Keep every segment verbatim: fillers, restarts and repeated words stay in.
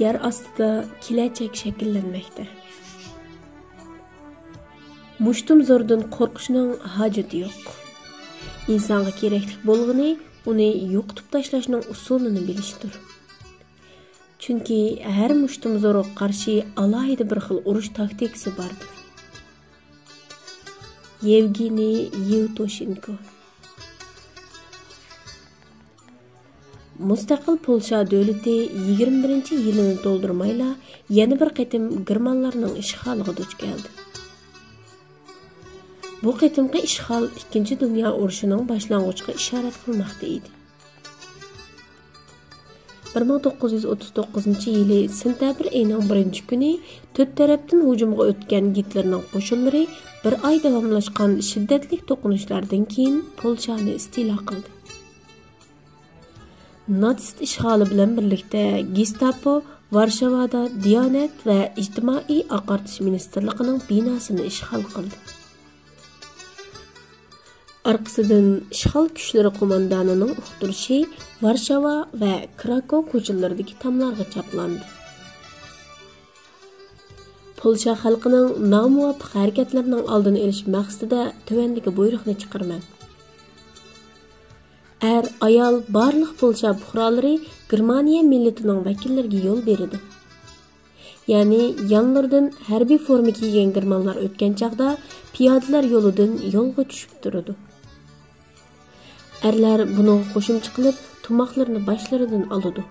يەر ئاستىدا كېلەچەك شەكىللەنمەكتە. مۇشتۇمزوردىن قورقۇشنىڭ ھاجىتى يوق. ئىنسانغا كېرەكلىك بولغىنى ئۇنى يوقىتىپ تاشلاشنىڭ ئۇسۇلىنى بىلىشتۇر. چۈنكى ھەر مۇشتۇمزورغا قارشى ئالاھىدە بىر خىل ئۇرۇش تاكتىكىسى باردۇر. يېۋگېنىي يېۋتۇشېنكو. مۇستەقىل پولشا دۆلىتى يىگىرمە بىرىنچى يىلىنى تولدۇرمايلا، يەنە بىر قېتىم گېرمانلارنىڭ ئىشغالىغا دۇچ كەلدى. بۇ قېتىمقى ئىشغال ئىككىنچى دۇنيا ئۇرۇشىنىڭ باشلانغۇچىغا ئىشارەت قىلماقتا ئىدى. بىر مىڭ توققۇز يۈز ئوتتۇز توققۇزىنچى يىلى سېنتەبىر ئېيىنىڭ بىرىنچى كۈنى تۆت تەرەپتىن ھۇجۇمغا ئۆتكەن گىتلېرنىڭ قوشۇنلىرى بىر ئاي داۋاملاشقان شىددەتلىك توقۇنۇشلاردىن كېيىن پولشانى ئىستىلا قىلدى. ناتسىست ئىشغالى بىلەن بىرلىكتە گېستاپو ۋارشاۋادا دىيانەت ۋە ئىجتىمائىي ئاقارتىش مىنىستىرلىقىنىڭ بىناسىنى ئىشغال قىلدى. ئارقىسىدىن ئىشغال كۈچلىرى قوماندانىنىڭ ئۇقتۇرۇشى ۋارشاۋا ۋە كراكو كوچىلىرىدىكى تاملارغا چاپلاندى. پولشا خەلقىنىڭ نامۇۋاپىق ھەرىكەتلىرىنىڭ ئالدىنى ئېلىش مەقسىتىدە تۆۋەندىكى بۇيرۇقنى چىقىرىمەن. ئەر، ئايال، بارلىق پولشا پۇقرالىرى گېرمانىيە مىللىتىنىڭ ۋەكىللىرىگە يول بېرىدۇ. يەنى يانلىرىدىن ھەربىي فورما كىيگەن گېرمانلار ئۆتكەن چاغدا پىيادىلەر يولىدىن يولغا چۈشۈپ تۇرىدۇ. ئەرلەر بۇنىڭغا قوشۇمچە قىلىپ تۇماقلىرىنى باشلىرىدىن ئالىدۇ.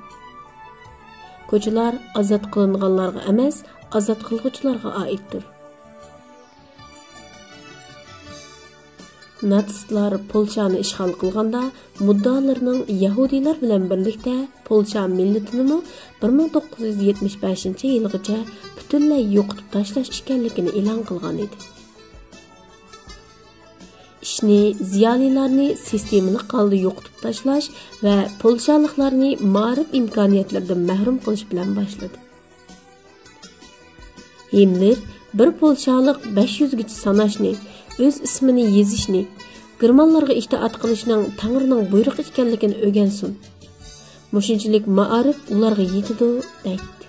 كوچىلار ئازاد قىلىنغانلارغا ئەمەس، ئازاد قىلغۇچىلارغا ئائىتتۇر. ناتسىستلار پولشانى ئىشغال قىلغاندا، مۇددىئالىرىنىڭ يەھۇدىيلار بىلەن بىرلىكتە پولشا مىللىتىنىمۇ بىر مىڭ توققۇز يۈز يەتمىش بەشىنچى يىلغىچە پۈتۈنلەي يوقىتىپ تاشلاش ئىكەنلىكىنى ئېلان قىلغان ئىدى. ئىشنى، زىيالىيلارنى سىستېمىلىق ھالدا يوقىتىپ تاشلاش ۋە پولشالىقلارنى مائارىپ ئىمكانىيەتلىرىدىن مەھرۇم قىلىش بىلەن باشلىدى. ھىملېر بىر پولشالىق بەش يۈزگىچە ساناشنى، ئۆز ئىسمىنى يېزىشنى، گېرمانلارغا ئىتائەت قىلىشنىڭ تەڭرىنىڭ بۇيرۇقى ئىكەنلىكىنى ئۆگەنسۇن. مۇشۇنچىلىك مائارىپ ئۇلارغا يېتىدۇ، دەيتتى.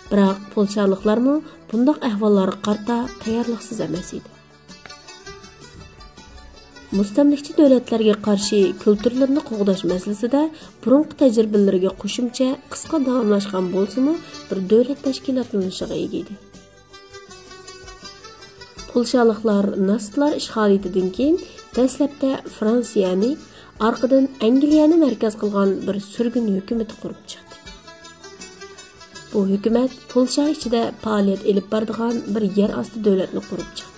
بىراق پولشالىقلارمۇ بۇنداق ئەھۋاللارغا قارىتا تەييارلىقسىز ئەمەس ئىدى. مۇستەملىكىچى دۆلەتلەرگە قارشى كۈلتۈرلىرىنى قوغداش مەسىلىسىدە بۇرۇنقى تەجرىبىلىرىگە قوشۇمچە قىسقا داۋاملاشقان بولسىمۇ، بىر دۆلەت تەشكىلاتلىنىشىغا ئىگە ئىدى. پولشالىقلار ناتسىستلار ئىشغالىيىتىدىن كېيىن دەسلەپتە فرانسىيەنى، ئارقىدىن ئەنگلىيەنى مەركەز قىلغان بىر سۈرگۈن ھۆكۈمىتى قۇرۇپ چىقتى. بۇ ھۆكۈمەت پولشا ئىچىدە پائالىيەت ئېلىپ بارىدىغان بىر يەر ئاستى دۆلەتنى قۇرۇپ چىقتى.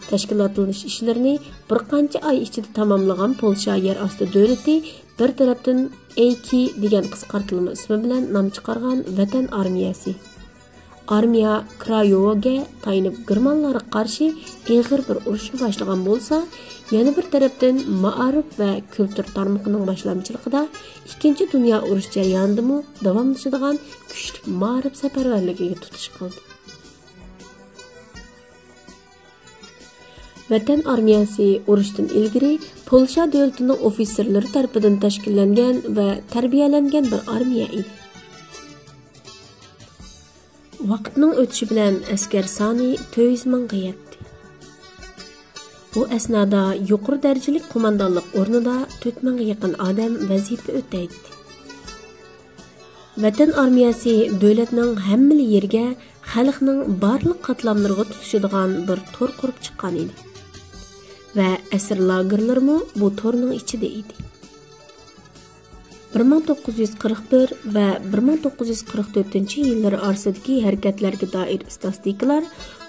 تەشكىلاتلىنىش ئىشلىرىنى بىر قانچە ئاي ئىچىدە تاماملىغان پولشا يەر ئاستى دۆلىتى بىر تەرەپتىن ئەي كى دېگەن قىسقارتىلما ئىسمى بىلەن نام چىقارغان ۋەتەن ئارمىيەسى، ئارمىيە كرايوۋوگە تايىنىپ گېرمانلارغا قارشى ئېغىر بىر ئۇرۇشنى باشلىغان بولسا، يەنە بىر تەرەپتىن مائارىپ ۋە كۈلتۈر تارمىقىنىڭ باشلامچىلىقىدا ئىككىنچى دۇنيا ئۇرۇشى جەريانىدىمۇ داۋاملىشىدىغان كۈچلۈك مائارىپ سەپەرۋەرلىكىگە تۇتۇش قىلدى. ۋەتەن ئارمىيەسى ئۇرۇشتىن ئىلگىرى پولشا دۆلىتىنىڭ ئوفىتسېرلىرى تەرىپىدىن تەشكىللەنگەن ۋە تەربىيەلەنگەن بىر ئارمىيە ئىدى. ۋاقىتنىڭ ئۆتۈشى بىلەن ئەسكەر سانى تۆت يۈز مىڭغا يەتتى. بۇ ئەسنادا يۇقىرى دەرىجىلىك قوماندانلىق ئورنىدا تۆت مىڭغا يېقىن ئادەم ۋەزىپە ئۆتەيتتى. ۋەتەن ئارمىيەسى دۆلەتنىڭ ھەممىلا يېرىگە، خەلقنىڭ بارلىق قاتلاملىرىغا تۇتىشىدىغان بىر تور قۇرۇپ چىققان ئىدى. ۋە ئەسىر لاگېرلىرىمۇ بۇ تورنىڭ ئىچىدە ئىدى. بىر مىڭ توققۇز يۈز قىرىق بىر ۋە بىر مىڭ توققۇز يۈز قىرىق تۆتىنچى يىللىرى ئارىسىدىكى ھەرىكەتلەرگە دائىر ئىستاتىستىكىلار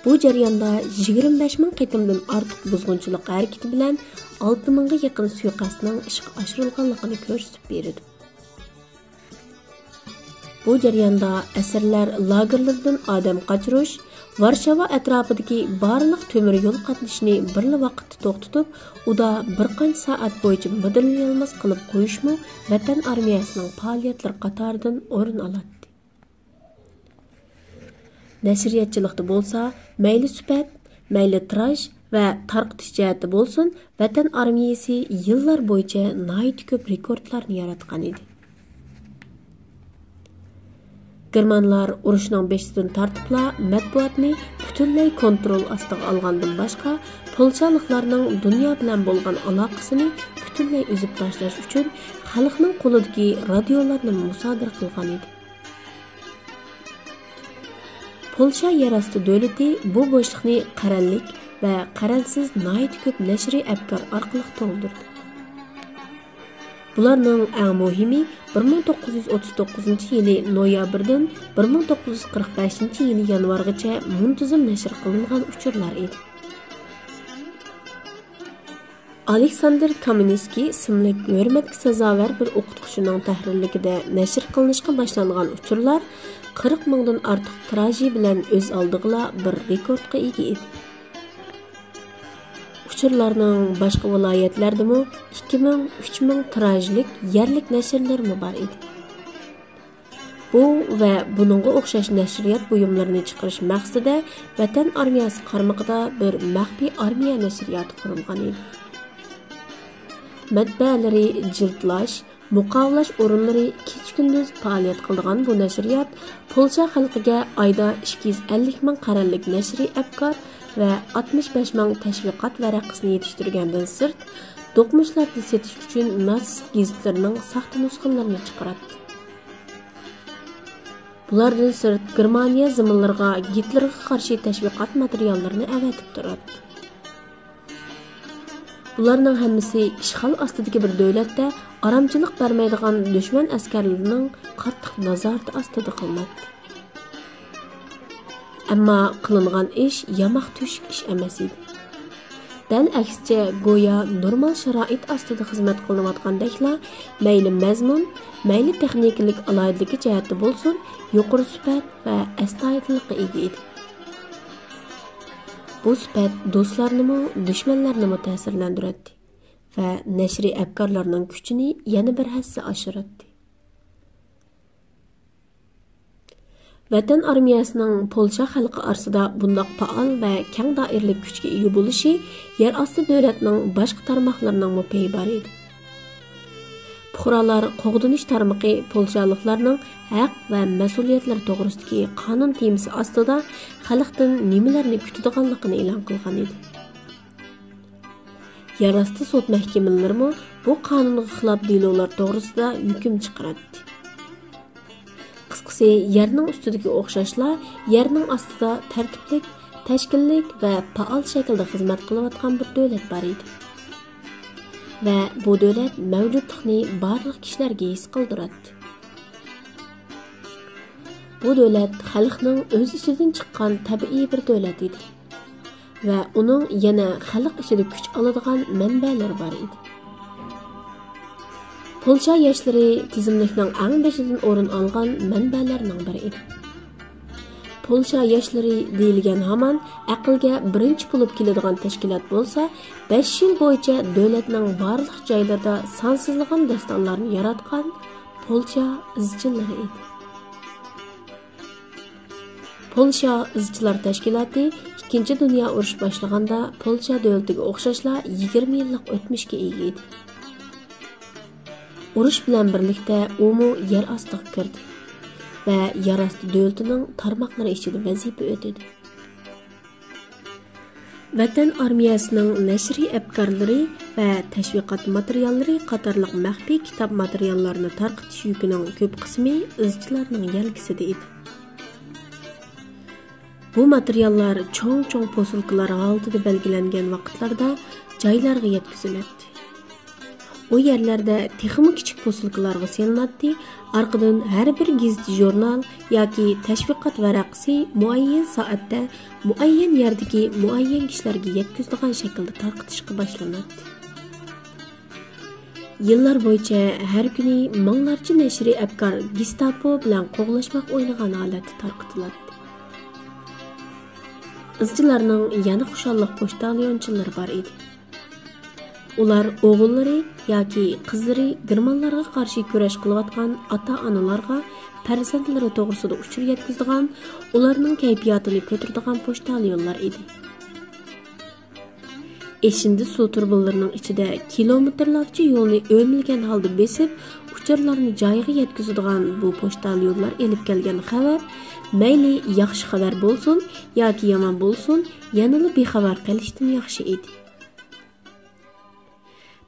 بۇ جەرياندا يىگىرمە بەش مىڭ قېتىمدىن ئارتۇق بۇزغۇنچىلىق ھەرىكىتى بىلەن ئالتە مىڭغا يېقىن سۇيىقەستنىڭ ئىشقا ئاشۇرۇلغانلىقىنى كۆرسىتىپ بېرىدۇ. بۇ جەرياندا ئەسىرلەر لاگېرلىرىدىن ئادەم قاچۇرۇش، ۋارشاۋا ئەتراپىدىكى بارلىق تۆمۈر يول قاتنىشىنى بىرلا ۋاقىتتا توختىتىپ، ئۇدا بىر قانچە سائەت بويىچە مىدىرلىيالماس قىلىپ قويۇشمۇ ۋەتەن ئارمىيەسىنىڭ پائالىيەتلىرى قاتارىدىن ئورۇن ئالاتتى. نەشرىياتچىلىقتا بولسا، مەيلى سۈپەت، مەيلى تىراژ ۋە تارقىتىش جەھەتتە بولسۇن، ۋەتەن ئارمىيەسى يىللار بويىچە ناھايىتى كۆپ رېكورتلارنى ياراتقان ئىدى. گېرمانلار ئۇرۇشنىڭ بېشىدىن تارتىپلا مەتبۇئاتنى پۈتۈنلەي كونترول ئاستىغا ئالغاندىن باشقا، پولشالىقلارنىڭ دۇنيا بىلەن بولغان ئالاقىسىنى پۈتۈنلەي ئۈزۈپ تاشلاش ئۈچۈن خەلقنىڭ قولىدىكى رادىيولارنى مۇسادىرە قىلغان ئىدى. پولشا يەر ئاستى دۆلىتى بۇ بوشلۇقنى قەرەللىك ۋە قەرەلسىز ناھايىتى كۆپ نەشرىي ئەپكار ئارقىلىق تولدۇردى. بۇلارنىڭ ئەڭ مۇھىمى بىر مىڭ توققۇز يۈز ئوتتۇز توققۇزىنچى يىلى نويابىردىن بىر مىڭ توققۇز يۈز قىرىق بەشىنچى يىلى يانۋارغىچە مۇنتىزىم نەشر قىلىنغان ئۇچۇرلار ئىدى. ئالېكساندىر كامېنسكىي ئىسىملىك ھۆرمەتكە سازاۋەر بىر ئوقۇتقۇچىنىڭ تەھرىرلىكىدە نەشر قىلىنىشقا باشلانغان ئۇچۇرلار قىرىق مىڭدىن ئارتۇق تىراژى بىلەن ئۆز ئالدىغىلا بىر رېكورتقا ئىگە ئىدى. ئۇچۇرلارنىڭ باشقا ۋىلايەتلەردىمۇ ئىككى مىڭ، ئۈچ مىڭ تىراژلىق يەرلىك نەشرلىرىمۇ بار ئىدى. بۇ ۋە بۇنىڭغا ئوخشاش نەشرىيات بۇيۇملىرىنى چىقىرىش مەقسىتىدە ۋەتەن ئارمىيەسى قارمىقىدا بىر مەخپىي ئارمىيە نەشرىياتى قۇرۇلغان ئىدى. مەتبەئەلىرى جىلدلاش، مۇقاۋىلەش ئورۇنلىرى كېچە-كۈندۈز پائالىيەت قىلىدىغان بۇ نەشرىيات پولشا خەلقىگە ئايدا ئىككى يۈز ئەللىك مىڭ قەرەللىك نەشرىي ئەپكار ۋە ئاتمىش بەش مىڭ تەشۋىقات ۋەرەقىسىنى يېتىشتۈرگەندىن سىرت، دوقمۇشلاردا سېتىش ئۈچۈن ناتسىست گېزىتلىرىنىڭ ساختا نۇسخىلىرىنى چىقىراتتى. بۇلاردىن سىرت، گېرمانىيە زېمىنلىرىغا گىتلېرغا قارشى تەشۋىقات ماتېرىياللىرىنى ئەۋەتىپ تۇراتتى. بۇلارنىڭ ھەممىسى ئىشغال ئاستىدىكى بىر دۆلەتتە ئارامچىلىق بەرمەيدىغان دۈشمەن ئەسكەرلىرىنىڭ قاتتىق نازارىتى ئاستىدا قىلىناتتى. ئەمما قىلىنغان ئىش ياماق تۆشۈك ئىش ئەمەس ئىدى. دەل ئەكسىچە، گويا نورمال شارائىت ئاستىدا خىزمەت قىلىنىۋاتقاندەكلا، مەيلى مەزمۇن، مەيلى تېخنىكىلىق ئالاھىدىلىكى جەھەتتە بولسۇن، يۇقىرى سۈپەت ۋە ئەستايىدىللىققا ئىگە ئىدى. بۇ سۈپەت دوستلارنىمۇ، دۈشمەنلەرنىمۇ تەسىرلەندۈرەتتى ۋە نەشرىي ئەپكارلارنىڭ كۈچىنى يەنە بىر ھەسسە ئاشۇراتتى. ۋەتەن ئارمىيەسىنىڭ پولشا خەلقى ئارىسىدا بۇنداق پائال ۋە كەڭ دائىرىلىك كۈچكە ئىگە بولۇشى يەر ئاستى دۆلەتنىڭ باشقا تارماقلىرىنىڭمۇ پېيى بار ئىدى. پۇقرالار قوغدىنىش تارمىقى پولشالىقلارنىڭ ھەق ۋە مەسئۇلىيەتلىرى توغرىسىدىكى قانۇن تېمىسى ئاستىدا خەلقتىن نېمىلەرنى كۈتىدىغانلىقىنى ئېلان قىلغان ئىدى. يەر ئاستى سوت مەھكىمىلىرىمۇ بۇ قانۇنغا خىلاپ دېلولار توغرىسىدا ھۆكۈم چىقىراتتى. قىسقىسى، يەرنىڭ ئۈستىدىكى ئوخشاشلا، يەرنىڭ ئاستىدا تەرتىپلىك، تەشكىللىك ۋە پائال شەكىلدە خىزمەت قىلىۋاتقان بىر دۆلەت بار ئىدى. ۋە بۇ دۆلەت مەۋجۇتلۇقنى بارلىق كىشىلەرگە ھېس قىلدۇراتتى. بۇ دۆلەت خەلقنىڭ ئۆز ئىچىدىن چىققان تەبىئىي بىر دۆلەت ئىدى. ۋە ئۇنىڭ يەنە خەلق ئىچىدە كۈچ ئالىدىغان مەنبەلىرى بار ئىدى. پولشا ياشلىرى تىزىملىكنىڭ ئەڭ بېشىدىن ئورۇن ئالغان مەنبەلەرنىڭ بىرى ئىدى. پولشا ياشلىرى دېيىلگەن ھامان ئەقىلگە بىرىنچى بولۇپ كېلىدىغان تەشكىلات بولسا، بەش يىل بويىچە دۆلەتنىڭ بارلىق جايلىرىدا سانسىزلىغان داستانلارنى ياراتقان پولشا ئىزچىللىرى ئىدى. پولشا ئىزچىلار تەشكىلاتى ئىككىنچى دۇنيا ئۇرۇشى باشلىغاندا پولشا دۆلىتىگە ئوخشاشلا يىگىرمە يىللىق ئۆتمۈشكە ئىگە ئىدى. ئۇرۇش بىلەن بىرلىكتە ئۇمۇ يەر ئاستىغا كىردى ۋە يەر ئاستى دۆلىتىنىڭ تارماقلىرى ئىچىدە ۋەزىپە ئۆتىدى. ۋەتەن ئارمىيەسىنىڭ نەشرىي ئەپكارلىرى ۋە تەشۋىقات ماتېرىياللىرى قاتارلىق مەخپىي كىتاب ماتېرىياللارنى تارقىتىش يۈكىنىڭ كۆپ قىسمى ئىزچىلارنىڭ يەلكىسىدە ئىدى. بۇ ماتېرىياللار چوڭ-چوڭ پوسۇلكىلار ھالىتىدە بەلگىلەنگەن ۋاقىتلاردا جايلارغا يەتكۈزۈلەتتى. ئۇ يەرلەردە تېخىمۇ كىچىك پوسۇلكىلارغا سېلىناتتى، ئارقىدىن ھەر بىر گېزىت-ژۇرنال ياكى تەشۋىقات ۋەرەقىسى مۇئەييەن سائەتتە، مۇئەييەن يەردىكى مۇئەييەن كىشىلەرگە يەتكۈزىدىغان شەكىلدە تارقىتىشقا باشلىناتتى. يىللار بويىچە ھەر كۈنى مىڭلارچە نەشرىي ئەپكار گېستاپو بىلەن قوغلاشماق ئوينىغان ھالەتتە تارقىتىلاتتى. ئىزچىلارنىڭ يەنە خۇشاللىق پوچتاليونچىلىرى بار ئىدى. ئۇلار ئوغۇللىرى ياكى قىزلىرى گېرمانلارغا قارشى كۈرەش قىلىۋاتقان ئاتا-ئانىلارغا پەرزەنتلىرى توغرىسىدا ئۇچۇر يەتكۈزىدىغان، ئۇلارنىڭ كەيپىياتىنى كۆتۈرىدىغان پوچتاليونلار ئىدى. ئېشىندى سۇ تۇرۇبىلىرىنىڭ ئىچىدە كىلومېتىرلارچە يولنى ئۆرمىلىگەن ھالدا بېسىپ، ئۇچۇرلارنى جايىغا يەتكۈزىدىغان بۇ پوچتاليونلار ئېلىپ كەلگەن خەۋەر، مەيلى ياخشى خەۋەر بولسۇن ياكى يامان بولسۇن، يەنىلا بىخەۋەر قېلىشتىن ياخشى ئىدى.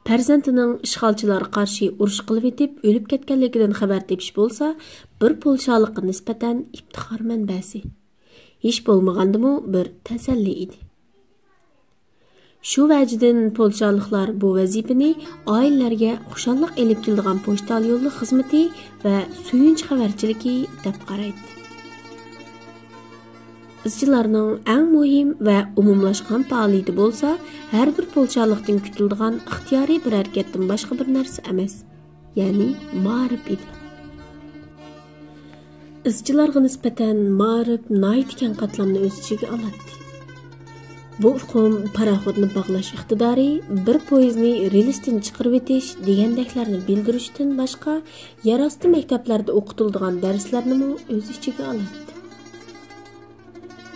پەرزەنتىنىڭ ئىشغالچىلارغا قارشى ئۇرۇش قىلىۋېتىپ ئۆلۈپ كەتكەنلىكىدىن خەۋەر تېپىش بولسا، بىر پولشالىققا نىسبەتەن ئىپتىخار مەنبەسى، ھېچ بولمىغاندىمۇ بىر تەسەللى ئىدى. شۇ ۋەجىدىن پولشالىقلار بۇ ۋەزىپىنى ئائىلىلەرگە خۇشاللىق ئېلىپ كېلىدىغان پوچتاليونلۇق خىزمىتى ۋە سۆيۈنچ خەۋەرچىلىكى دەپ قارايتتى. ئىزچىلارنىڭ ئەڭ مۇھىم ۋە ئومۇملاشقان پائالىيىتى بولسا، ھەر بىر پولشالىقتىن كۈتۈلىدىغان ئىختىيارىي بىر ھەرىكەتتىن باشقا بىر نەرسە ئەمەس، يەنى مائارىپ ئىدى. ئىزچىلارغا نىسبەتەن مائارىپ ناھايىتى كەڭ قاتلامنى ئۆز ئىچىگە ئالاتتى. بۇ ئۇقۇم پاراخوتنى باغلاش ئىقتىدارى، بىر پويىزنى رېلىستىن چىقىرىۋېتىش دېگەندەكلەرنى بىلدۈرۈشتىن باشقا، يەر ئاستى مەكتەپلەردە ئوقۇتۇلىدىغان دەرسلەرنىمۇ ئۆز ئىچىگە ئالاتتى.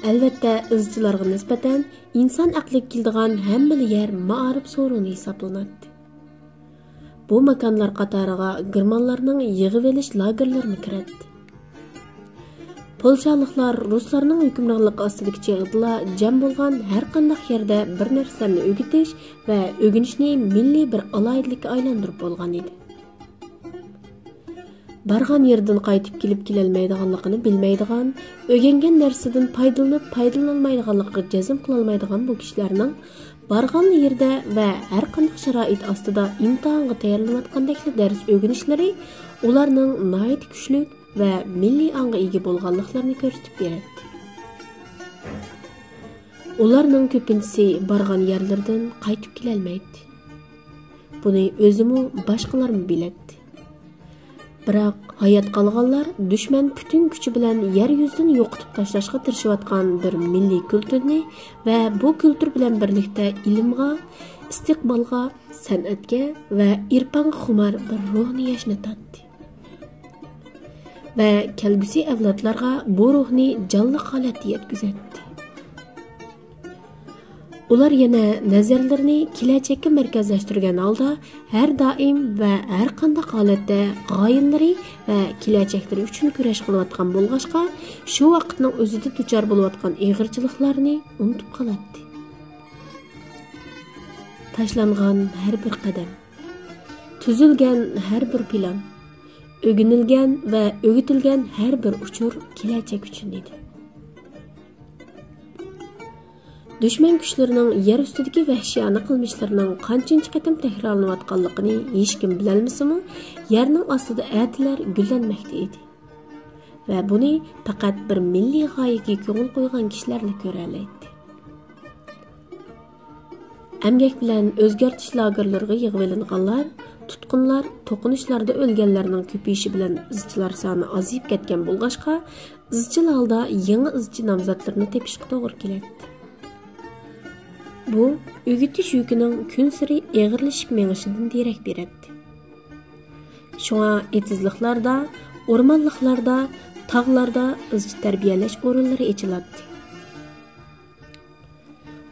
ئەلۋەتتە، ئىزچىلارغا نىسبەتەن ئىنسان ئەقلىگە كېلىدىغان ھەممىلا يەر مائارىپ سورۇنى ھېسابلىناتتى. بۇ ماكانلار قاتارىغا گېرمانلارنىڭ يىغىۋېلىش لاگېرلىرىمۇ كىرەتتى. پولشالىقلار رۇسلارنىڭ ھۆكۈمرانلىقى ئاستىدىكى چېغىدىلا جەم بولغان ھەر قانداق يەردە بىر نەرسىلەرنى ئۆگىتىش ۋە ئۆگىنىشنى مىللىي بىر ئالاھىدىلىككە ئايلاندۇرۇپ بولغان ئىدى. بارغان يېرىدىن قايتىپ كېلىپ كېلەلمەيدىغانلىقىنى بىلمەيدىغان، ئۆگەنگەن نەرسىدىن پايدىلىنىپ پايدىلىنالمايدىغانلىقىغا جەزم قىلالمايدىغان بۇ كىشىلەرنىڭ بارغانلا يېرىدە ۋە ھەر قانداق شارائىت ئاستىدا ئىمتىھانغا تەييارلىنىۋاتقاندەكلا دەرس ئۆگىنىشلىرى ئۇلارنىڭ ناھايىتى كۈچلۈك ۋە مىللىي ئاڭغا ئىگە بولغانلىقلىرىنى كۆرسىتىپ بېرەتتى. ئۇلارنىڭ كۆپىنچىسى بارغان يەرلىرىدىن قايتىپ كېلەلمەيتتى. بۇنى ئۆزىمۇ، باشقىلارمۇ بىلەتتى. بىراق ھايات قالغانلار دۈشمەن پۈتۈن كۈچى بىلەن يەر يۈزىدىن يوقىتىپ تاشلاشقا تىرىشىۋاتقان بىر مىللىي كۈلتۈرنى ۋە بۇ كۈلتۈر بىلەن بىرلىكتە ئىلىمغا، ئىستىقبالغا، سەنئەتكە ۋە ئىرپانغا خۇمار بىر روھنى ياشنىتاتتى. ۋە كەلگۈسى ئەۋلادلارغا بۇ روھنى جانلىق ھالەتتە يەتكۈزەتتى. ئۇلار يەنە نەزەرلىرىنى كېلەچەككە مەركەزلەشتۈرگەن ھالدا، ھەر دائىم ۋە ھەر قانداق ھالەتتە غايىلىرى ۋە كېلەچەكلىرى ئۈچۈن كۈرەش قىلىۋاتقان بولغاچقا، شۇ ۋاقىتنىڭ ئۆزىدە دۇچار بولۇۋاتقان ئېغىرچىلىقلارنى ئۇنتۇپ قالاتتى. تاشلانغان ھەر بىر قەدەم، تۈزۈلگەن ھەر بىر پىلان، ئۆگىنىلگەن ۋە ئۆگىتىلگەن ھەر بىر ئۇچۇر كېلەچەك ئۈچۈن ئىدى. دۈشمەن كۈچلىرىنىڭ يەر ئۈستىدىكى ۋەھشىيانە قىلمىشلىرىنىڭ قانچىنچە قېتىم تەكرارلىنىۋاتقانلىقىنى ھېچكىم بىلەلمىسىمۇ، يەرنىڭ ئاستىدا ئەتىلەر گۈللەنمەكتە ئىدى. ۋە بۇنى پەقەت بىر مىللىي غايىگە كۆڭۈل قويغان كىشىلەرلا كۆرەلەيتتى. ئەمگەك بىلەن ئۆزگەرتىش لاگېرلىرىغا يىغىۋېلىنغانلار، تۇتقۇنلار، توقۇنۇشلاردا ئۆلگەنلەرنىڭ كۆپىيىشى بىلەن ئىزچىلار سانى ئازىيىپ كەتكەن بولغاچقا، ئىزچىل ھالدا يېڭى ئىزچى نامزاتلىرىنى تېپىشقا توغرا كېلەتتى. بۇ ئۆگىتىش يۈكىنىڭ كۈنسېرى ئېغىرلىشىپ مېڭىشىدىن دېرەك بېرەتتى. شۇڭا ئېتىزلىقلاردا، ئورمانلىقلاردا، تاغلاردا ئىزچى تەربىيەلەش ئورۇنلىرى ئېچىلاتتى.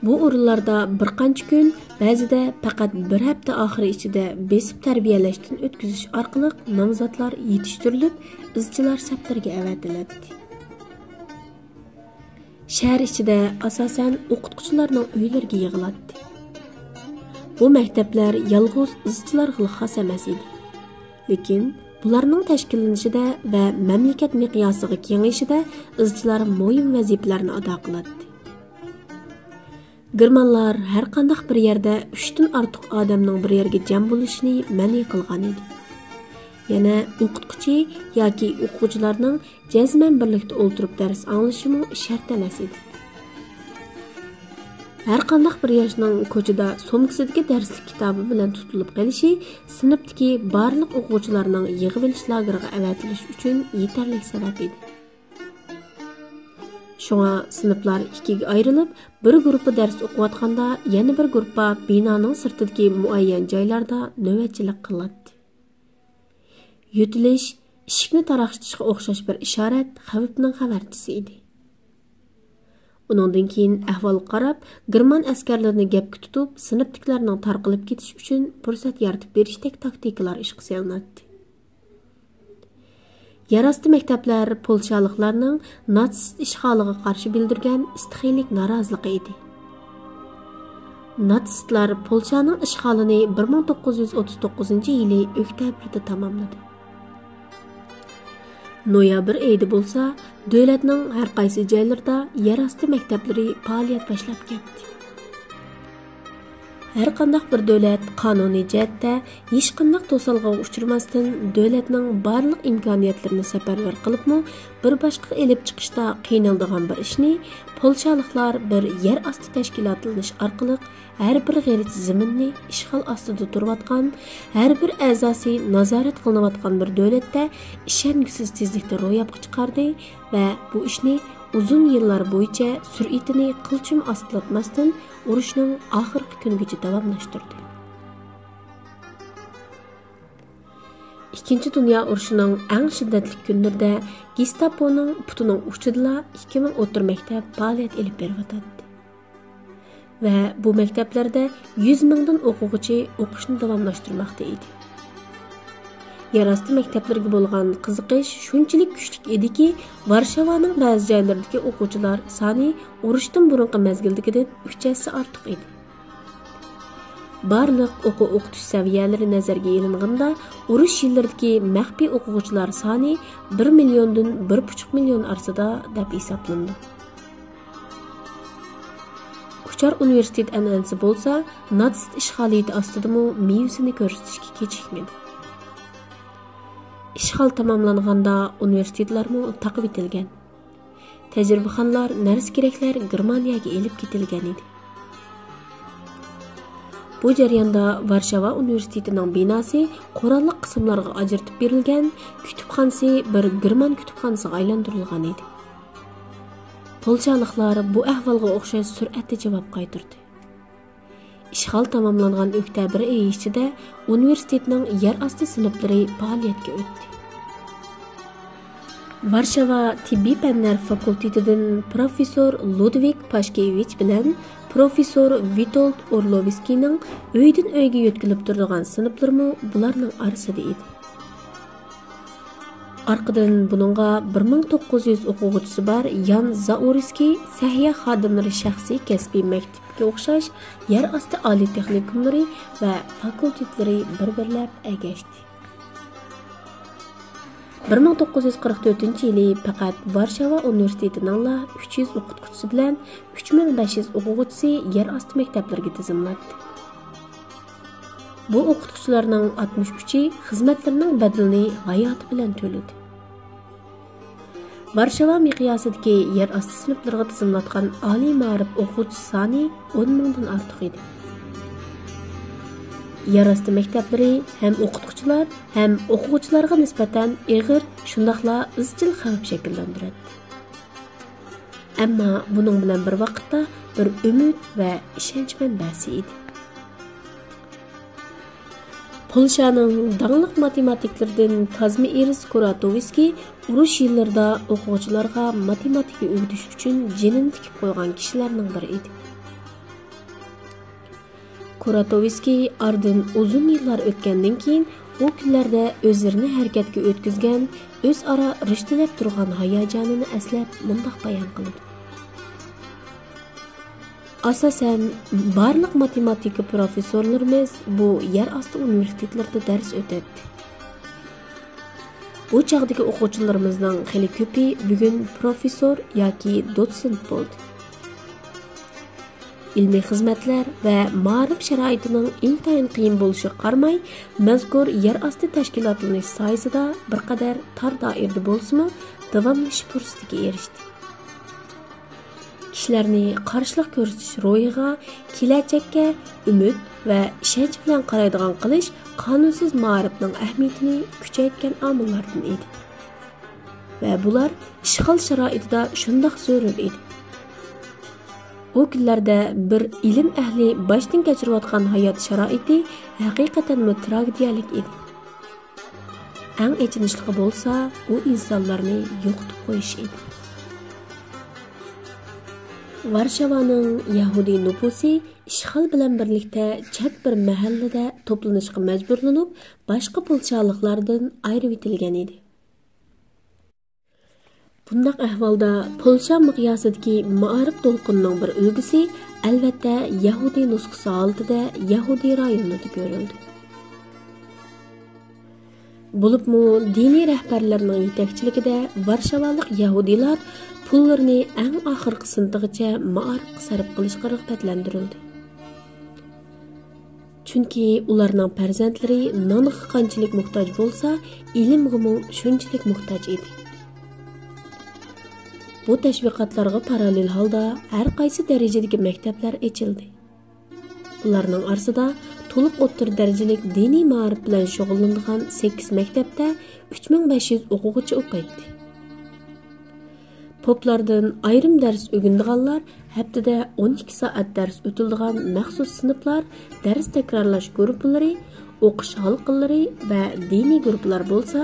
بۇ ئورۇنلاردا بىر قانچە كۈن، بەزىدە پەقەت بىر ھەپتە ئاخىرى ئىچىدە بېسىپ تەربىيەلەشتىن ئۆتكۈزۈش ئارقىلىق نامزاتلار يېتىشتۈرۈلۈپ، ئىزچىلار سەپلىرىگە ئەۋەتىلەتتى. شەھەر ئىچىدە ئاساسەن ئوقۇتقۇچىلارنىڭ ئۆيلىرىگە يىغىلاتتى. بۇ مەكتەپلەر يالغۇز ئىزچىلارغىلا خاس ئەمەس ئىدى. لېكىن بۇلارنىڭ تەشكىللىنىشىدە ۋە مەملىكەت مىقياسىغا كېڭىيىشىدە ئىزچىلار مۇھىم ۋەزىپىلەرنى ئادا قىلاتتى. گېرمانلار ھەر قانداق بىر يەردە ئۈچتىن ئارتۇق ئادەمنىڭ بىر يەرگە جەم بولۇشىنى مەنئى قىلغان ئىدى. يەنە ئوقۇتقۇچى ياكى ئوقۇغۇچىلارنىڭ جەزمەن بىرلىكتە ئولتۇرۇپ دەرس ئاڭلىشىمۇ شەرت ئەمەس ئىدى. ھەر قانداق بىر ياشنىڭ كوچىدا سومكىسىدىكى دەرسلىك كىتابى بىلەن تۇتۇلۇپ قېلىشى سىنىپتىكى بارلىق ئوقۇغۇچىلارنىڭ يىغىۋېلىش لاگېرىغا ئەۋەتىلىشى ئۈچۈن يېتەرلىك سەۋەب ئىدى. شۇڭا سىنىپلار ئىككىگە ئايرىلىپ، بىر گۇرۇپپا دەرس ئوقۇۋاتقاندا، يەنە بىر گۇرۇپپا بىنانىڭ سىرتىدىكى مۇئەييەن جايلاردا نۆۋەتچىلىك قىلاتتى. يۆتىلىش، ئىشىكنى تاراقشىتىشقا ئوخشاش بىر ئىشارەت خەۋپنىڭ خەۋەرچىسى ئىدى. ئۇنىڭدىن كېيىن ئەھۋالغا قاراپ، گېرمان ئەسكەرلىرىنى گەپكە تۇتۇپ، سىنىپتىكىلەرنىڭ تارقىلىپ كېتىشى ئۈچۈن پۇرسەت يارىتىپ بېرىشتەك تاكتىكىلار ئىشقا سېلىناتتى. يەر ئاستى مەكتەپلەر پولشالىقلارنىڭ ناتسىست ئىشغالىغا قارشى بىلدۈرگەن ئىستىخىيلىك نارازىلىقى ئىدى. ناتسىستلار پولشانىڭ ئىشغالىنى بىر مىڭ توققۇز يۈز ئوتتۇز توققۇزىنچى يىلى ئۆكتەبىردە تاماملىدى. نويابىر ئېيىدا بولسا، دۆلەتنىڭ ھەر قايسى جايلىرىدا يەر ئاستى مەكتەپلىرى پائالىيەت باشلاپ كەتتى. ھەر قانداق بىر دۆلەت قانۇنىي جەھەتتە ھېچقانداق توسالغۇغا ئۇچرىماستىن، دۆلەتنىڭ بارلىق ئىمكانىيەتلىرىنى سەپەرۋەر قىلىپمۇ، بىر باشقىغا ئېلىپ چىقىشتا قىينىلىدىغان بىر ئىشنى پولشالىقلار بىر يەر ئاستى تەشكىلاتلىنىش ئارقىلىق ھەر بىر غېرىچ زېمىننى ئىشغال ئاستىدا تۇرۇۋاتقان، ھەر بىر ئەزاسى نازارەت قىلىنىۋاتقان بىر دۆلەتتە ئىشەنگۈسىز تېزلىكتە روياپقا چىقاردى ۋە بۇ ئىشنى ئۇزۇن يىللار بويىچە سۈرئىتىنى قىلچىمۇ ئاستىلاتماستىن، ئۇرۇشنىڭ ئاخىرقى كۈنىگىچە داۋاملاشتۇردى. ئىككىنچى دۇنيا ئۇرۇشىنىڭ ئەڭ شىددەتلىك كۈنلىرىدە گېستاپونىڭ پۇتىنىڭ ئۇچىدىلا ئىككى مىڭ ئوتتۇرا مەكتەپ پائالىيەت ئېلىپ بېرىۋاتاتتى. ۋە بۇ مەكتەپلەردە يۈز مىڭدىن ئوقۇغۇچى ئوقۇشنى داۋاملاشتۇرماقتا ئىدى. يەر ئاستى مەكتەپلىرىگە بولغان قىزىقىش شۇنچىلىك كۈچلۈك ئىدىكى، ۋارشاۋانىڭ بەزى جايلىرىدىكى ئوقۇغۇچىلار سانى ئۇرۇشتىن بۇرۇنقى مەزگىلدىكىدىن ئۈچ ھەسسە ئارتۇق ئىدى. بارلىق ئوقۇ-ئوقۇتۇش سەۋىيەلىرى نەزەرگە ئېلىنغاندا، ئۇرۇش يىللىرىدىكى مەخپىي ئوقۇغۇچىلار سانى بىر مىليوندىن بىر پۇچۇق مىليون ئارىسىدا دەپ ھېسابلىنىدۇ. ئۇچار ئۇنىۋېرسىتېت ئەنئەنىسى بولسا، ناتسىست ئىشغالىيىتى ئاستىدىمۇ مېۋىسىنى كۆرسىتىشكە كېچىكمىدى. ئىشغال تاماملانغاندا ئۇنىۋېرسىتېتلارمۇ تاقىۋېتىلگەن. تەجرىبىخانىلار، نەرسە-كېرەكلەر گېرمانىيەگە ئېلىپ كېتىلگەن ئىدى. بۇ جەرياندا ۋارشاۋا ئۇنىۋېرسىتېتىنىڭ بىناسى قوراللىق قىسىملارغا ئاجرىتىپ بېرىلگەن، كۇتۇپخانىسى بىر گېرمان كۇتۇپخانىسىغا ئايلاندۇرۇلغان ئىدى. پولشالىقلار بۇ ئەھۋالغا ئوخشاش سۈرئەتتە جاۋاب قايتۇردى. ئىشغال تاماملانغان ئۆكتەبىر ئېيى ئىچىدە ئۇنىۋېرسىتېتنىڭ يەر ئاستى سىنىپلىرى پائالىيەتكە ئۆتتى. ۋارشاۋا تېببىي پەنلەر فاكۇلتېتىدىن پروفېسسور لۇدۋىگ پاشكېۋىچ بىلەن پروفېسسور ۋىتولد ئورلوۋسكىينىڭ ئۆيدىن ئۆيگە يۆتكىلىپ تۇرىدىغان سىنىپلىرىمۇ بۇلارنىڭ ئارىسىدا ئىدى. ئارقىدىن بۇنىڭغا بىر مىڭ توققۇز يۈز ئوقۇغۇچىسى بار يان زائورسكىي سەھىيە خادىملىرى شەخسىي كەسپىي مەكتىپىگە ئوخشاش يەر ئاستى ئالىي تېخنىكوملىرى ۋە فاكۇلتېتلىرى بىر-بىرلەپ ئەگەشتى. بىر مىڭ توققۇز يۈز قىرىق تۆتىنچى يىلى پەقەت ۋارشاۋا ئۇنىۋېرسىتېتىنىڭلا ئۈچ يۈز ئوقۇتقۇچىسى بىلەن ئۈچ مىڭ بەش يۈز ئوقۇغۇچىسى يەر ئاستى مەكتەپلىرىگە تىزىملاتتى. بۇ ئوقۇتقۇچىلارنىڭ ئاتمىش ئۈچى خىزمەتلىرىنىڭ بەدىلىنى ھاياتى بىلەن تۆلىدى. ۋارشاۋا مىقياسىدىكى يەر ئاستى سىنىپلىرىغا تىزىملاتقان ئالىي مائارىپ ئوقۇغۇچىسى سانى ئون مىڭدىن ئارتۇق ئىدى. يەر ئاستى مەكتەپلىرى ھەم ئوقۇتقۇچىلار ھەم ئوقۇغۇچىلارغا نىسبەتەن ئېغىر، شۇنداقلا ئىزچىل خەۋپ شەكىللەندۈرەتتى. ئەمما بۇنىڭ بىلەن بىر ۋاقىتتا بىر ئۈمىد ۋە ئىشەنچ مەنبەسى ئىدى. پولشانىڭ داڭلىق ماتېماتىكلىرىدىن كازمىئېرس كۇراتوۋسكىي ئۇرۇش يىللىرىدا ئوقۇغۇچىلارغا ماتېماتىكا ئۆگىتىش ئۈچۈن جېنىنى تىكىپ قويغان كىشىلەرنىڭ بىرى ئىدى. كۇراتوۋسكىي ئارىدىن ئۇزۇن يىللار ئۆتكەندىن كېيىن، ئۇ كۈنلەردە ئۆزلىرىنى ھەرىكەتكە ئۆتكۈزگەن، ئۆزئارا رىشتىلەپ تۇرغان ھاياجانىنى ئەسلەپ مۇنداق بايان قىلىدۇ. ئاساسەن، بارلىق ماتېماتىكا پروفېسسورلىرىمىز بۇ يەر ئاستى ئۇنىۋېرسىتېتلىرىدا دەرس ئۆتەتتى. بۇ چاغدىكى ئوقۇغۇچىلىرىمىزنىڭ خېلى كۆپى بۈگۈن پروفېسسور ياكى دوتسېنت بولدى. ئىلمىي خىزمەتلەر ۋە مائارىپ شارائىتىنىڭ ئىنتايىن قىيىن بولۇشىغا قارىماي، مەزكۇر يەر ئاستى تەشكىلاتلىنىش سايىسىدا بىر قەدەر تار دائىرىدە بولسىمۇ، داۋاملىشىش پۇرسىتىگە ئېرىشتى. كىشىلەرنى قارشىلىق كۆرسىتىش روھىغا، كېلەچەككە ئۈمىد ۋە ئىشەنچ بىلەن قارايدىغان قىلىش قانۇنسىز مائارىپنىڭ ئەھمىيىتىنى كۈچەيتكەن ئامىللاردىن ئىدى. ۋە بۇلار ئىشغال شارائىتىدا شۇنداق زۆرۈر ئىدى. ئۇ كۈنلەردە بىر ئىلىم ئەھلى باشتىن كەچۈرۈۋاتقان ھايات شارائىتى ھەقىقەتەنمۇ تراگېدىيەلىك ئىدى. ئەڭ ئېچىنىشلىقى بولسا، ئۇ ئىنسانلارنى يوقىتىپ قويۇش ئىدى. ۋارشاۋانىڭ يەھۇدىي نوپۇسى ئىشغال بىلەن بىرلىكتە چەت بىر مەھەللىدە توپلىنىشقا مەجبۇرلىنىپ، باشقا پولشالىقلاردىن ئايرىۋېتىلگەن ئىدى. بۇنداق ئەھۋالدا پولشا مىقياسىدىكى مائارىپ دولقۇنىنىڭ بىر ئۈلگىسى، ئەلۋەتتە، يەھۇدىي نۇسخىسى ھالىتىدە يەھۇدىي رايونىدا كۆرۈلدى. بولۇپمۇ دىنىي رەھبەرلەرنىڭ يېتەكچىلىكىدە ۋارشاۋالىق يەھۇدىيلار پۇللىرىنى ئەڭ ئاخىرقى سېنتىغىچە مائارىپقا سەرپ قىلىشقا رىغبەتلەندۈرۈلدى. چۈنكى ئۇلارنىڭ پەرزەنتلىرى نانغا قانچىلىك موھتاج بولسا، ئىلىمغىمۇ شۇنچىلىك موھتاج ئىدى. بۇ تەشۋىقاتلارغا پاراللېل ھالدا ھەر قايسى دەرىجىدىكى مەكتەپلەر ئېچىلدى. بۇلارنىڭ ئارىسىدا تولۇق ئوتتۇرا دەرىجىلىك دىنىي مائارىپ بىلەن شۇغۇللىنىدىغان سەككىز مەكتەپتە ئۈچ مىڭ بەش يۈز ئوقۇغۇچى ئوقۇيتتى. پوپلاردىن ئايرىم دەرس ئۆگىنىدىغانلار ھەپتىدە ئون ئىككى سائەت دەرس ئۆتۈلىدىغان مەخسۇس سىنىپلار، دەرس تەكرارلاش گۇرۇپپىلىرى، ئوقۇش ھالقىلىرى ۋە دىنىي گۇرۇپپىلار بولسا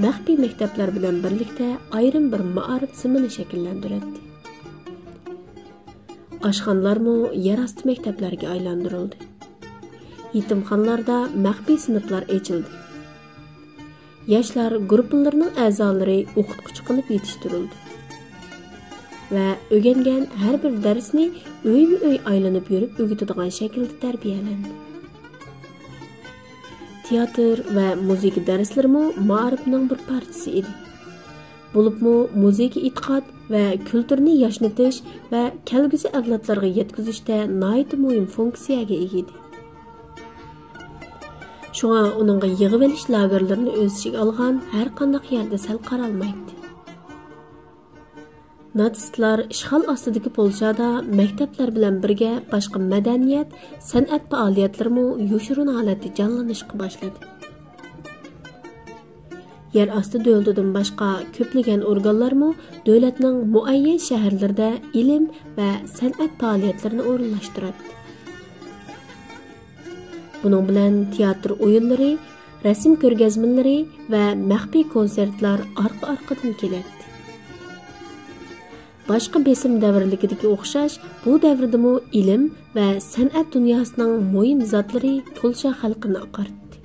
مەخپىي مەكتەپلەر بىلەن بىرلىكتە ئايرىم بىر مائارىپ زېمىنى شەكىللەندۈرەتتى. ئاشخانىلارمۇ يەر ئاستى مەكتەپلەرگە ئايلاندۇرۇلدى. يېتىمخانىلاردا مەخپىي سىنىپلار ئېچىلدى. ياشلار گۇرۇپپىلىرىنىڭ ئەزالىرى ئوقۇتقۇچى قىلىپ يېتىشتۈرۈلدى ۋە ئۆگەنگەن ھەر بىر دەرسنى ئۆيمۇ ئۆي ئايلىنىپ يۈرۈپ ئۆگىتىدىغان شەكىلدە تەربىيەلەندى. تىياتىر ۋە مۇزىكا دەرسلىرىمۇ مائارىپنىڭ بىر پارچىسى ئىدى. بولۇپمۇ مۇزىكا ئېتىقاد ۋە كۈلتۈرنى ياشنىتىش ۋە كەلگۈسى ئەۋلادلارغا يەتكۈزۈشتە ناھايىتى مۇھىم فۇنكسىيەگە ئىگە ئىدى. شۇڭا ئۇنىڭغا يىغىۋېلىش لاگېرلىرىنى ئۆز ئىچىگە ئالغان ھەر قانداق يەردە سەل قارالمايتتى. ناتسىستلار ئىشغال ئاستىدىكى پولشادا مەكتەپلەر بىلەن بىرگە باشقا مەدەنىيەت، سەنئەت پائالىيەتلىرىمۇ يوشۇرۇن ھالەتتە جانلىنىشقا باشلىدى. يەر ئاستى دۆلىتىدىن باشقا كۆپلىگەن ئورگانلارمۇ دۆلەتنىڭ مۇئەييەن شەھەرلىرىدە ئىلىم ۋە سەنئەت پائالىيەتلىرىنى ئورۇنلاشتۇراتتى. بۇنىڭ بىلەن تىياتىر ئويۇنلىرى، رەسىم كۆرگەزمىلىرى ۋە مەخپىي كونسېرتلار ئارقا-ئارقىدىن كېلەتتى. باشقا بېسىم دەۋرلىكىدىكى ئوخشاش، بۇ دەۋردىمۇ ئىلىم ۋە سەنئەت دۇنياسىنىڭ مۇھىم زاتلىرى پولشا خەلقىنى ئاقارتتى.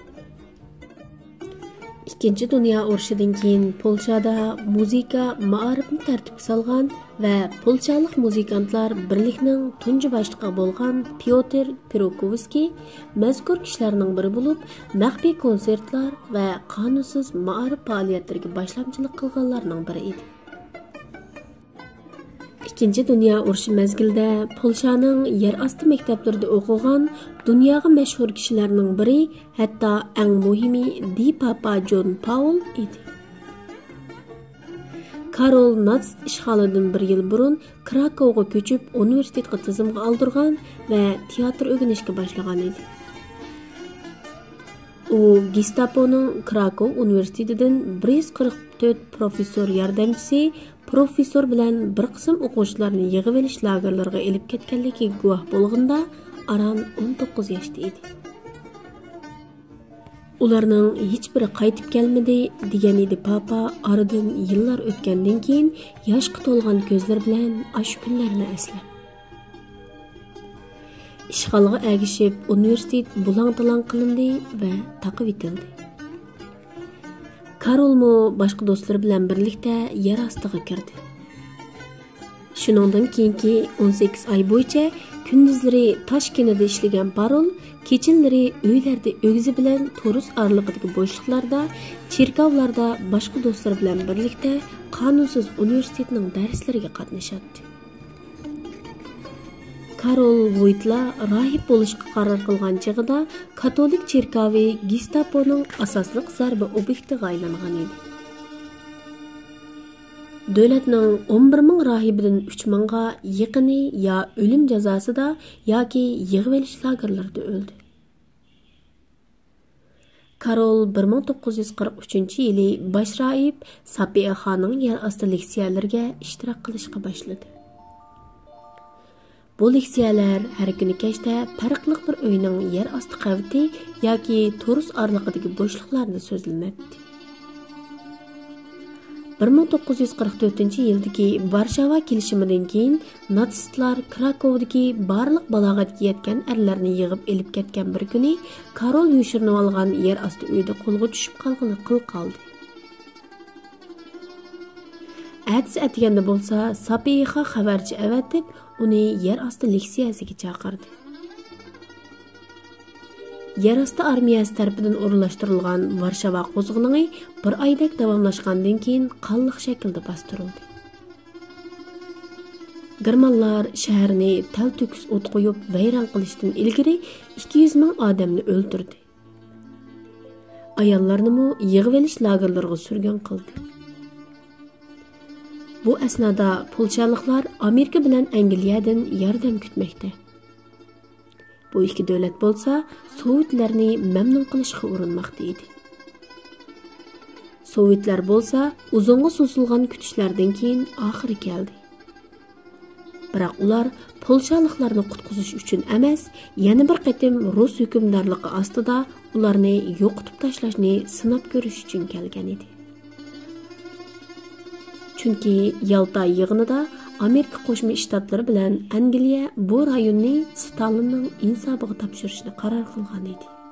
ئىككىنچى دۇنيا ئۇرۇشىدىن كېيىن پولشادا مۇزىكا مائارىپنى تەرتىپكە سالغان ۋە پولشالىق مۇزىكانتلار بىرلىكىنىڭ تۇنجى باشلىقى بولغان پيوتىر پىروكوۋسكىي مەزكۇر كىشىلەرنىڭ بىرى بولۇپ، مەخپىي كونسېرتلار ۋە قانۇنسىز مائارىپ پائالىيەتلىرىگە باشلامچىلىق قىلغانلارنىڭ بىرى ئىدى. ئىككىنچى دۇنيا ئۇرۇشى مەزگىلىدە پولشانىڭ يەر ئاستى مەكتەپلىرىدە ئوقۇغان دۇنياغا مەشھۇر كىشىلەرنىڭ بىرى، ھەتتا ئەڭ مۇھىمى دى پاپا جون پاول ئىدى. كارول ناتسىست ئىشغالىدىن بىر يىل بۇرۇن كراكوۋغا كۆچۈپ، ئۇنىۋېرسىتېتقا تىزىمغا ئالدۇرغان ۋە تىياتىر ئۆگىنىشكە باشلىغان ئىدى. ئۇ گېستاپونىڭ كراكوۋ ئۇنىۋېرسىتېتىدىن بىر يۈز قىرىق تۆت پروفېسسور ياردەمچىسى، پروفېسسور بىلەن بىر قىسىم ئوقۇغۇچىلارنى يىغىۋېلىش لاگېرلىرىغا ئېلىپ كەتكەنلىكىگە گۇۋاھ بولغىنىدا ئاران ئون توققۇز ياشتا ئىدى. ئۇلارنىڭ ھېچبىرى قايتىپ كەلمىدى، دېگەن ئىدى پاپا ئارىدىن يىللار ئۆتكەندىن كېيىن ياشقا تولغان كۆزلىرى بىلەن ئاشۇ كۈنلەرنى ئەسلەپ. ئىشغالغا ئەگىشىپ ئۇنىۋېرسىتېت بۇلاڭ-تالاڭ قىلىندى ۋە تاقىۋېتىلدى. كارولمۇ باشقا دوستلىرى بىلەن بىرلىكتە يەر ئاستىغا كىردى. شۇنىڭدىن كېيىنكى ئون سەككىز ئاي بويىچە كۈندۈزلىرى تاش كېنىدا ئىشلىگەن پارول كېچىلىرى ئۆيلەردە ئۆگزە بىلەن تورۇس ئارىلىقىدىكى بوشلۇقلاردا، چېركاۋلاردا باشقا دوستلىرى بىلەن بىرلىكتە قانۇنسىز ئۇنىۋېرسىتېتنىڭ دەرسلىرىگە قاتنىشاتتى. كارول ۋويتلا راھىب بولۇشقا قارار قىلغان چېغىدا كاتولىك چېركاۋى گېستاپونىڭ ئاساسلىق زەربە ئوبيېكتىغا ئايلانغان ئىدى. دۆلەتنىڭ ئون بىر مىڭ راھىبىدىن ئۈچ مىڭغا يېقىنى يا ئۆلۈم جازاسىدا ياكى يىغىۋېلىش لاگېرلىرىدا ئۆلدى. كارول بىر مىڭ توققۇز يۈز قىرىق ئۈچىنچى يىلى باش راھىب ساپىئەخانىڭ يەر ئاستى لېكسىيەلىرىگە ئىشتىراك قىلىشقا باشلىدى. بۇ لېكسىيەلەر ھەر كۈنى كەچتە پەرقلىق بىر ئۆينىڭ يەر ئاستى قەۋىتى ياكى تورۇس ئارىلىقىدىكى بوشلۇقلاردا سۆزلىنەتتى. بىر مىڭ توققۇز يۈز قىرىق تۆتىنچى يىلدىكى ۋارشاۋا كېلىشىمىدىن كېيىن ناتسىستلار كراكوۋدىكى بارلىق بالاغەتكە يەتكەن ئەرلەرنى يىغىپ ئېلىپ كەتكەن بىر كۈنى كارول يوشۇرۇنۇۋالغان يەر ئاستى ئۆيدە قولغا چۈشۈپ قالغىنى قىل قالدى. ئەتىسى ئەتىگەندە بولسا ساپىيخا خەۋەرچى ئەۋەتىپ، ئۇنى يەر ئاستى لېكسىيەسىگە چاقىردى. يەر ئاستى ئارمىيەسى تەرىپىدىن ئورۇنلاشتۇرۇلغان ۋارشاۋا قوزغىلىڭى بىر ئايدەك داۋاملاشقاندىن كېيىن قانلىق شەكىلدە باستۇرۇلدى. گېرمانلار شەھەرنى تەلتۆكۈس ئوت قويۇپ ۋەيران قىلىشتىن ئىلگىرى ئىككى يۈز مىڭ ئادەمنى ئۆلتۈردى. ئاياللارنىمۇ يىغىۋېلىش لاگېرلىرىغا سۈرگۈن قىلدى. بۇ ئەسنادا پولشالىقلار ئامېرىكا بىلەن ئەنگلىيەدىن ياردەم كۈتمەكتە. بۇ ئىككى دۆلەت بولسا سوۋېتلارنى مەمنۇن قىلىشقا ئۇرۇنماقتا ئىدى. سوۋېتلار بولسا ئۇزۇنغا سوزۇلغان كۈتۈشلەردىن كېيىن ئاخىرى كەلدى. بىراق ئۇلار پولشالىقلارنى قۇتقۇزۇش ئۈچۈن ئەمەس، يەنە بىر قېتىم رۇس ھۆكۈمدارلىقى ئاستىدا ئۇلارنى يوقىتىپ تاشلاشنى سىناپ كۆرۈش ئۈچۈن كەلگەن ئىدى. چۈنكى يالتا يىغىنىدا ئامېرىكا قوشما شتاتلىرى بىلەن ئەنگلىيە بۇ رايوننى ستالىننىڭ ئىنسابىغا تاپشۇرۇشنى قارار قىلغان ئىدى.